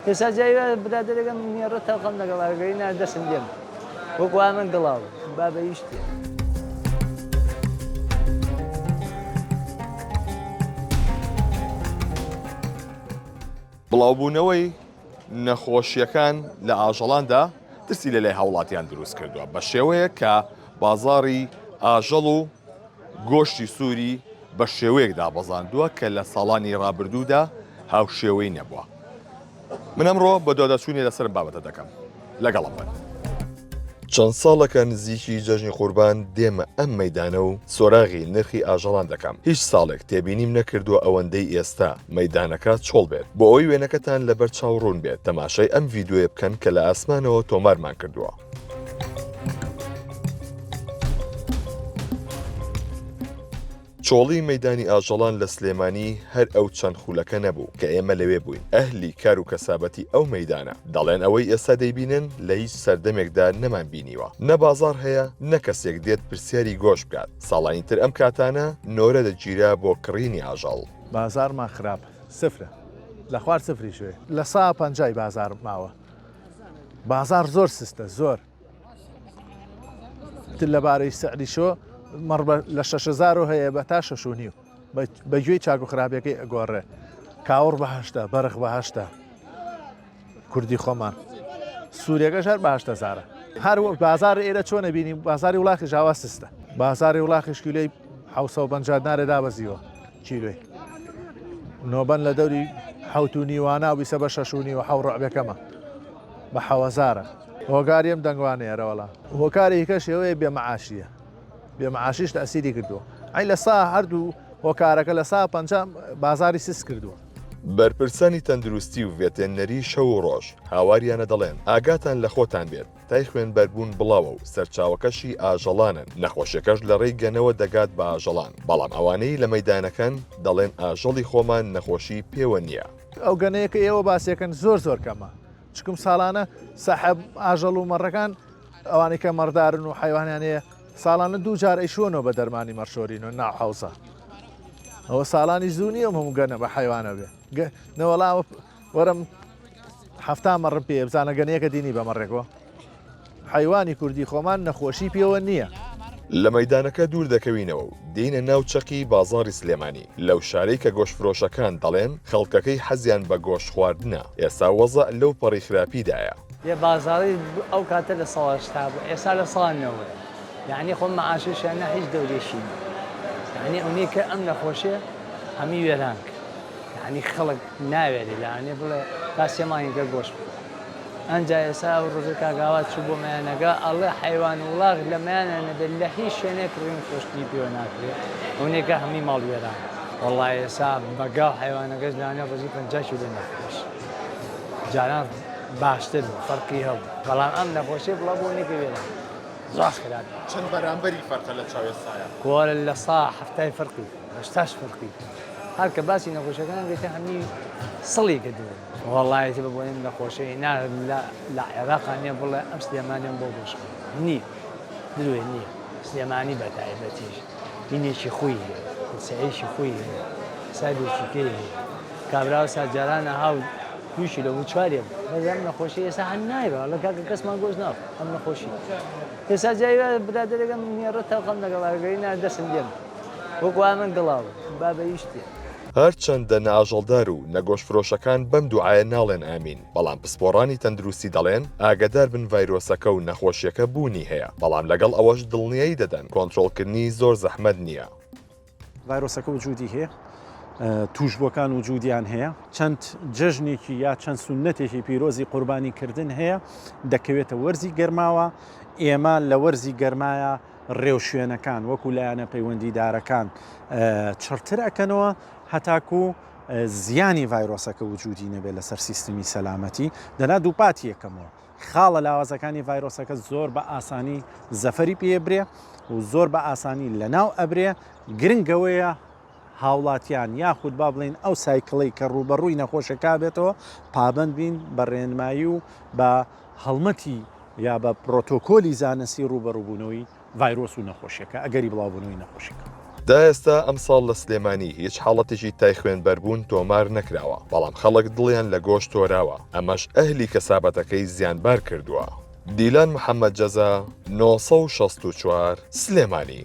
ئێستا جای وایە برادەرەکەم نێڕە تەڵخەم لەگەڵ ئەگەی نا دەسم دێم وەک وا من گڵاو با بە هیچ تێ. بڵاوبوونەوەی نەخۆشییەکان لە ئاژەڵاندا ترسی لەلای هاوڵاتیان دروست کردووە بە شێوەیەک کە بازاڕی ئاژەڵ و گۆشتی سووری بە شێوەیەک دابەزاندووە کە لە ساڵانی ڕابردوودا هاوشێوەی نەبووە. من ئەمڕۆ بەدواداچوونی لەسەر ئەم بابەتە دەکەم. لەگەڵم بن. چەند ساڵێکە نزیکی جەژنی قوربان دێمە ئەم مەیدانە و سۆراغی نرخی ئاژەڵان دەکەم، هیچ ساڵێک تێبینیم نەکردووە ئەوەندەی ئێستا مەیدانەکە چۆڵ بێت. بۆ ئەوەی وێنەکەتان لەبەر چاو ڕوون بێت تەماشای ئەم ڤیدیۆیە بکەن کە لە ئاسمانەوە تۆمارمان کردووە. چۆڵی مەیدانی ئاژەڵان لە سلێمانی هەر ئەو چەند خولەکە نەبوو کە ئێمە لەوێ بووین، ئەهلی کار و کەسابەتی ئەو مەیدانە دەڵێن ئەوەی ئێستا دەیبینن لە هیچ سەردەمێکدا نەمانبینیوە، نە بازاڕ هەیە نە کەسێک دێت پرسیاری گۆشت بکات، ساڵانی تر ئەم کاتانە نۆرە دەگیرا بۆ کڕینی ئاژەڵ. بازاڕمان خراپە سفرە لە خوار سفریش هەیە لە سا پەنجای بازاڕ ماوە بازاڕ زۆر سستە زۆر. تر لەبارەی سعریشۆ مەڕ لە 6هزار هەیە بە تا شەش و نیو بە گوێی چاک و خراپەکەی ئەگۆڕێ کاوڕ بەهشتە بەرخ بەهشتە کوردی خۆمان سوورەکەش هەر باشتە زارە هەر بازار ئێرە چۆنە بینی بازاری وڵاخی ژاوا سستە بازاری وڵاخیش کیلۆی 750 نارێ دابەزیوە کیلۆی نۆبەن لە دەوری حوت و نیوانە و بیسە بە شەش و نیوە حەو ڕعبەکەمە بە حەوەزارە. هۆکاری ئەم دەنگوانەیە ئەرەوەڵا هۆکاری کەش ئەوەیە بێ معاشیە بێ معاشیش تەسیری کردووە ئەی لە سا هەردوو هۆکارەکە لە سا 50 بازاری سست کردووە. بەرپرسانی تەندروستی و ڤێتێنەری شەو و ڕۆژ هاواریانە دەڵێن ئاگاتان لە خۆتان بێت تای خوێنبەربوون بڵاوە و سەرچاوەکەشی ئاژەڵانن نەخۆشیەکەش لە ڕێی گەنەوە دەگات بە ئاژەڵان بەڵام ئەوانەی لە مەیدانەکەن دەڵێن ئاژەڵی خۆمان نەخۆشی پێوە نییە. ئەو گەنەیە کە ئێوە باسیەکەن زۆر زۆر کەمە چکم ساڵانە ساحێب ئاژەڵ و مەڕەکان ئەوانەی کە مەڕدارن و حیوانیان هەیە ساڵانە دوو جار ئەیشۆنەوە بە دەرمانی مەڕشۆرین و ناو حەوزە ئەوە ساڵانی زوو نییە هەموو گەنە بە حیوانە بێ نەوەڵا وەرم هەفتا مەڕم پێ بزانە گەنەیەکە دینی بە مەڕێکەوە حەیوانی کوردی خۆمان نەخۆشی پێوە نییە. لە مەیدانەکە دوور دەکەوینەوە و دێینە ناو چەقی بازاڕی سلێمانی، لەو شارەی کە گۆشتفرۆشەکان دەڵێن خەڵکەکەی حەزیان بە گۆشت خواردنە، ئێستا وەزع لەو پەڕی خراپیدایە. یە بازاڕی ئەو کاتە لە سەڵا 80 بوو ئێستا لە سەڵا نەوەیە یەعنی خۆ مەعاشیشیان نا هیچ دەورێکی نیە یەعنی ئەونەی کە ئەم نەخۆشیە هەمی وێران کرد یەعنی خەڵک ناوێرێ لەوانەیە بڵێ تا سێ مانگێکە گۆشت بخوا ئەنجا ئێستا ئەو ڕۆژە کاک ئاوات چوو بۆ مەیانەکە ئەڵێ حەیوان وڵاغ لە مەیانە نەبێت لە هیچ شوێنێک کڕین و فرۆشتنی پێوە ناکرێ ئەونێکە هەمی ماڵ وێران وەڵا ئێسا بە گاو حەیوانەکەش لەوانەیە ڕۆژی 50 کیلۆ نەفرۆشی جاران باشتر بوو فەرقی هەبوو بەڵام ئەم نەخۆشیە بڵاو بۆ نێکە وێران زۆر خراپ چەند بەرامبەری فەرقە لە چاو ئێستایا؟ کۆرە لە سا حەفتای فەرقی هەشتاش فەرقی هەر کە باسی نەخۆشیەکان گەیتە هەمی سڵی کردووە. وەڵایەتی بە بۆنەی نەخۆشی نا لە لە عێراقا نیە بڵێ ئەم سلێمانیەم بۆ گۆش کردوە نیە دروێ نیە سلێمانی بە تایبەتیش دینێکی خۆی هەیە سەیەکی خۆی هەیە حسابێکی کەی هەیە کابرا سا جارانە هاو دوو کیلۆ بوو چوارێ بوو بەس ئەم نەخۆشی ئێستا هەر نایبا لە کاکە کەسمان گۆش ناخوا ئەم نەخۆشی ئێستا جای برادەرەکەم نێڕە تەڵخەم لەگەڵ ئەگەی نا دەسم دێم وەک وا من گڵاو با بە هیچ تێ. هەرچەندە نە ئاژەڵدار و نە گۆشتفرۆشەکان بەم دوعایە ناڵێن ئامین، بەڵام پسپۆڕانی تەندروستی دەڵێن ئاگەداربن ڤایرۆسەکە و نەخۆشیەکە بوونی هەیە، بەڵام لەگەڵ ئەوەش دڵنیایی دەدەن کۆنترۆڵکردنی زۆر زەحمەت نییە. ڤایرۆسەکە وجودی هەیە، تووشبووەکان وجودیان هەیە، چەند جەژنێکی یا چەند سوننەتێکی پیرۆزی قوربانی کردن هەیە، دەکەوێتە وەرزی گەرماوە، ئێمە لە وەرزی گەرمایە ڕێوشوێنەکان وەکو لایەنە پەیوەندیدارەکان چڕتر ئەکەنەوە هەتاکو زیانی ڤایرۆسەکە وجودی نەبێت لەسەر سیستمی سەلامەتی، دەنا دووپاتی یەکەمەوە خاڵە لاوازەکانی ڤایرۆسەکە زۆر بە ئاسانی زەفەری پێبرێ و زۆر بە ئاسانی لەناو ئەبرێ، گرنگەوەیە هاوڵاتیان یاخود با بڵێین ئەو سایکڵەی کە ڕووبەڕووی نەخۆشەکە بێتەوە پابەند بین بە ڕێنمایی و بە هەڵمەتی یا بە پرۆتۆکۆلی زانستی ڕووبەڕووبوونەوەی ڤایرۆس و نەخۆشیەکە ئەگەری بڵاوبوونەوەی نەخۆشیەکە. تا ئێستا ئەمساڵ لە سلێمانی هیچ حاڵەتێکی تای خوێنبەربوون تۆمار نەکراوە، بەڵام خەڵک دڵیان لە گۆشت تۆراوە، ئەمەش ئەهلی کەسابەتەکەی زیانبار کردووە. دیلان محەمەد جەزا، 964، سلێمانی.